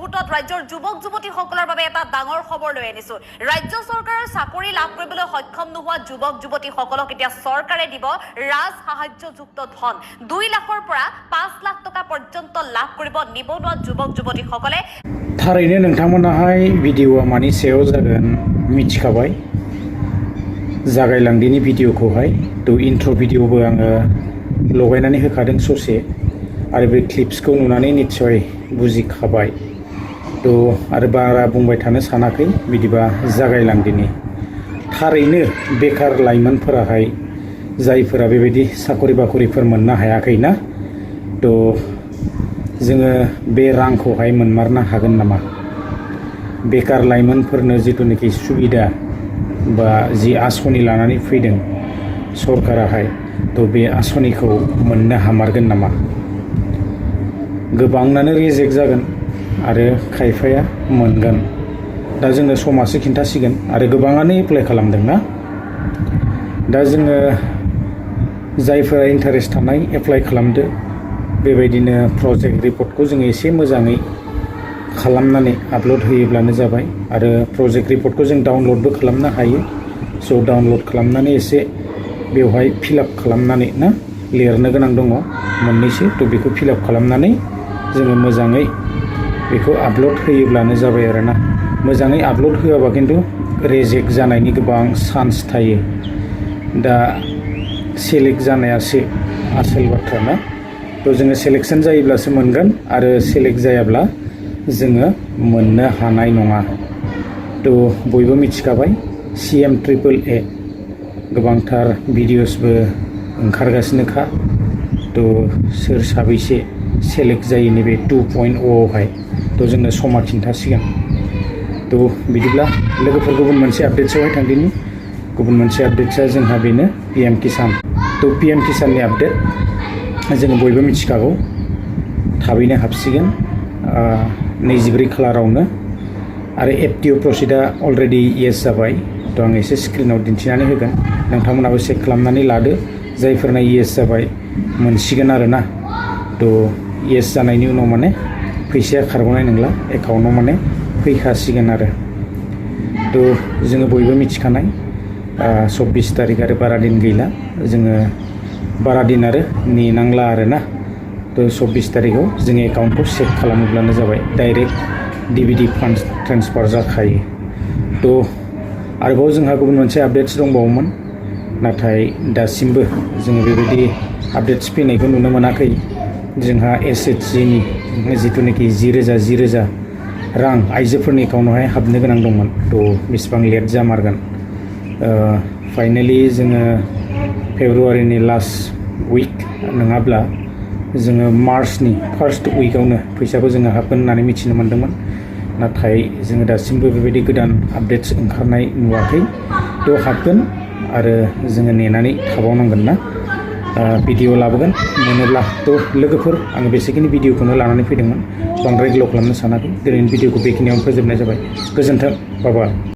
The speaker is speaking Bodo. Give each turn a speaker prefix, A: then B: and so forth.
A: মুহূৰ্তত ৰাজ্যৰ যুৱক যুৱতীসকলৰ বাবে এটা ডাঙৰ খবৰ লৈ আনিছো। ৰাজ্য চৰকাৰৰ চাকৰি লাভ কৰিবলৈ সক্ষম নোহোৱা যুৱক যুৱতীসকলক এতিয়া চৰকাৰে দিব ৰাজ সাহায্যযুক্ত ধন। 2 লাখৰ পৰা 5 লাখ টকা পৰ্যন্ত লাভ কৰিব নিবনুৱা যুৱক যুৱতীসকলে।
B: थारैनो नोंथांमोनाहाय भिडिअआ मानि सायाव जागोन मिथिखाबाय। जागायलांदिनि भिडिअखौहाय इन्ट्र भिडिअबो आङो लगायनानै होखादों ससे आरो बे क्लिप्सखौ नुनानै निस्सय बुजिखाबाय। आरो बारा बुंबाय थानो सानाखै, बिदिबा जागायलांदिनि। थारैनो बेकार लाइमोनफोराहाय जायफोरा बेबायदि साखरि बाखरिफोर मोननो हायाखैना, जोङो बे रांखौहाय मोनमारनो हागोन नामा? बेकार लाइमोनफोरनो जिथुनाखि सुबिदा बा जि आसनि लानानै फैदों सरकाराहाय, बे आसनिखौ मोननो हामारगोन नामा? गोबाङानो रिजेक्ट जागोन आरो खायफाया मोनगोन। दा जोंनो समासो खिन्थासिगोन। आरो गोबाङानो एप्लाइ खालामदोंना। दा जोङो जायफोरा इन्टारेस्ट थानाय एप्लाइ खालामदो। बेबायदिनो प्रजेक्ट रिपर्टखौ जोङो एसे मोजाङै खालामनानै आपल'ड होयोब्लानो जाबाय। आरो प्रजेक्ट रिपर्टखौ जों डाउनल'डबो खालामनो हायो। स' डाउनल'ड खालामनानै एसे बेवहाय फिलआप खालामनानै ना, लिरनो गोनां दङ मोननैसो, बेखौ फिलआप खालामनानै जोङो मोजाङै बेखौ आपल'ड होयोब्लानो जाबाय आरोना। मोजाङै आपल'ड होआबा खिन्थु रिजेक्ट जानायनि गोबां चान्स थायो। दा सेलेक्ट जानायासो आसोल बाथ्रा ना। जोङो सेलेक्सन जायोब्लासो मोनगोन आरो सेलेक्ट जायाब्ला जोङो मोननो हानाय नङा। बयबो मिथिखाबाय CM-AAA गोबांथार भिडिअसबो ओंखारगासिनोखा। सोर साबैसे सेलेक्ट जायो नैबे 2.0 आवहाय, जोंनो समा खिन्थासिगोन। बिदिब्ला लोगोफोर गुबुन मोनसे आपडेट्सआवहाय थांदिनि। गुबुन मोनसे आपडेट्सआ जोंहा बेनो PM किसान। PM किसाननि आपडेट जोङो बयबो मिथिखागौ, थाबैनो हाबसिगोन 24 खालारावनो। आरो FTO प्रसिडआ अलरेडि येस जाबाय। आं एसे स्क्रिनाव दिन्थिनानै होगोन, नोंथांमोनाबो चेक खालामनानै लादो। जायफोरना येस जाबाय मोनसिगोन आरोना। येस जानायनि उनाव माने फैसाया खारग'नाय नंला, एकाउन्टआव माने फैखासिगोन आरो। जोङो बयबो मिथिखानाय 24 तारिख आरो बारा दिन गैला। जोङो बारा दिन आरो नेनांला आरोना। 24 तारिखआव जोङो एकाउन्टखौ चेक खालामोब्लानो जाबाय, डाइरेक्ट DVD फान्ड ट्रेन्सफार जाखायो। आरोबाव जोंहा गुबुन मोनसे आपडेट्स दंबावोमोन, नाथाय दासिमबो जोङो बेबायदि आपडेट्स फैनायखौ नुनो मोनाखै। जोंहा SHGनि जिथुनाखि 10,000 रां आइजोफोरनि एकाउन्टआवहाय हाबनो गोनां दंमोन। बेसेबां लेट जामारगोन। फाइनालि जोङो फेब्रुवारिनि लास्ट उइक नङाब्ला जोङो मार्चनि फार्स्ट उइकआवनो फैसाखौ जोङो हाबगोन होननानै मिथिनो मोन्दोंमोन। नाथाय जोङो दासिमबो बेबायदि गोदान आपडेट्स ओंखारनाय नुवाखै। हाबगोन आरो जोङो नेनानै थाबावनांगोन ना। भिडिअ लाबोगोन मोनोब्ला। लोगोफोर, आङो बेसेखिनि भिडिअखौनो लानानै फैदोंमोन। बांद्राय गोलाव खालामनो सानाखै। दिनैनि भिडिअखौ बेखिनियावनो फोजोबनाय जाबाय। गोजोन्थों। बाय बाय।